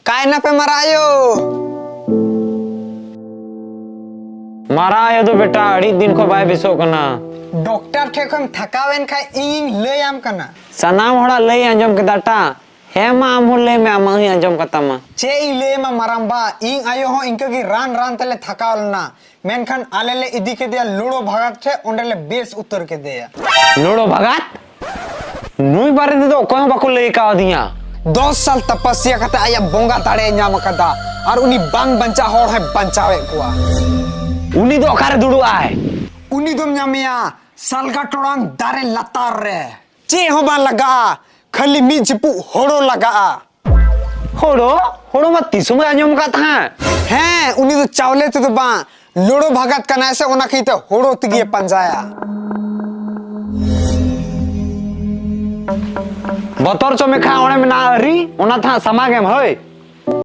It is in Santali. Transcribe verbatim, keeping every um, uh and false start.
ᱠᱟᱭᱱᱟᱯᱮ ᱢᱟᱨᱟ ᱟᱭᱳ᱾ ᱢᱟᱨᱟ ᱟᱭᱳ ᱫᱚ ᱵᱮᱴᱟ ᱟᱹᱰᱤ ᱫᱤᱱ ᱠᱷᱚᱱ ᱵᱟᱭ ᱵᱮᱥᱚᱜ ᱠᱟᱱᱟ᱾ ᱰᱚᱠᱴᱚᱨ ᱴᱷᱮᱱ ᱠᱷᱚᱱ ᱛᱷᱟᱠᱟᱣ ᱮᱱ ᱠᱷᱟᱱ ᱤᱧᱤᱧ ᱞᱟᱹᱭᱟᱢ ᱠᱟᱱᱟ᱾ ᱥᱟᱱᱟᱢ ᱦᱚᱲᱟᱜ ᱞᱟᱹᱭ ᱟᱸᱡᱚᱢ ᱠᱮᱫᱟ ᱴᱟ᱾ ᱦᱮᱸ ᱢᱟ, ᱟᱢ ᱦᱚᱸ ᱞᱟᱹᱭ ᱢᱮ, ᱟᱢᱟᱜ ᱦᱚᱸᱧ ᱟᱸᱡᱚᱢ ᱠᱟᱛᱟᱢᱟ᱾ ᱪᱮᱫ ᱤᱧ ᱞᱟᱹᱭ ᱟᱢᱟ ᱢᱟᱨᱟᱝᱵᱟ, ᱤᱧ ᱟᱭᱳ ᱦᱚᱸ ᱤᱱᱠᱟᱹ ᱜᱮ ᱨᱟᱱ ᱨᱟᱱ ᱛᱮᱞᱮ ᱛᱷᱟᱠᱟᱣ ᱞᱮᱱᱟ, ᱢᱮᱱᱠᱷᱟᱱ ᱟᱞᱮ ᱞᱮ ᱤᱫᱤ ᱠᱮᱫᱮᱭᱟ ᱞᱳᱲᱳ ᱵᱷᱟᱜᱟᱛ ᱴᱷᱮᱱ, ᱚᱸᱰᱮ ᱞᱮ ᱵᱮᱥ ᱩᱛᱟᱹᱨ ᱠᱮᱫᱮᱭᱟ᱾ ᱞᱳᱲᱳ ᱵᱷᱟᱜᱟᱛ? ᱱᱩᱭ ᱵᱟᱨᱮ ᱛᱮᱫᱚ ᱚᱠᱚᱭ ᱦᱚᱸ ᱵᱟᱠᱚ ᱞᱟᱹᱭ ᱠᱟᱣᱫᱤᱧᱟ᱾ ᱫᱚᱥ ᱥᱟᱞ ᱛᱟᱯᱟᱥᱤᱭᱟ ᱠᱟᱛᱮ ᱟᱭᱟᱜ ᱵᱚᱸᱜᱟ ᱫᱟᱲᱮᱭ ᱧᱟᱢ ᱟᱠᱟᱫᱟ, ᱟᱨ ᱩᱱᱤ ᱵᱟᱝ ᱵᱟᱧᱪᱟᱜ ᱦᱚᱲ ᱦᱚᱸᱭ ᱵᱟᱧᱪᱟᱣᱮᱫ ᱠᱚᱣᱟ᱾ ᱩᱱᱤ ᱫᱚ ᱚᱠᱟᱨᱮ ᱫᱩᱲᱩᱵ ᱟᱭ? ᱩᱱᱤ ᱫᱚᱢ ᱧᱟᱢᱮᱭᱟ ᱥᱟᱞᱜᱟ ᱴᱚᱲᱟᱝ ᱫᱟᱨᱮ ᱞᱟᱛᱟᱨ ᱨᱮ᱾ ᱪᱮᱫ ᱦᱚᱸ ᱵᱟᱝ ᱞᱟᱜᱟᱜᱼᱟ, ᱠᱷᱟᱹᱞᱤ ᱢᱤᱫ ᱪᱩᱯᱩᱫ ᱦᱳᱲᱳ ᱞᱟᱜᱟᱜᱼᱟ᱾ ᱦᱳᱲᱳ? ᱦᱳᱲᱳ ᱢᱟ ᱛᱤᱥ ᱦᱚᱸ ᱵᱟᱭ ᱟᱸᱡᱚᱢ ᱟᱠᱟᱫ ᱛᱟᱦᱮᱸᱫ᱾ ᱦᱮᱸ, ᱩᱱᱤ ᱫᱚ ᱪᱟᱣᱞᱮ ᱛᱮᱫᱚ ᱵᱟᱝ, ᱞᱳᱲᱳ ᱵᱷᱟᱜᱟᱛ ᱠᱟᱱᱟᱭ ᱥᱮ, ᱚᱱᱟ ᱠᱷᱟᱹᱛᱤᱨ ᱛᱮ ᱦᱳᱲᱳ ᱛᱮᱜᱮ ᱯᱟᱸᱡᱟᱭᱟ᱾ ᱵᱚᱛᱚᱨ ᱪᱚ ᱢᱮᱠᱷᱟ ᱚᱸᱰᱮ ᱢᱮᱱᱟᱜᱼᱟ ᱟᱹᱨᱤ, ᱚᱱᱟ ᱛᱮ ᱦᱟᱸᱜ ᱥᱟᱢᱟᱜᱮᱢ ᱦᱳᱭ᱾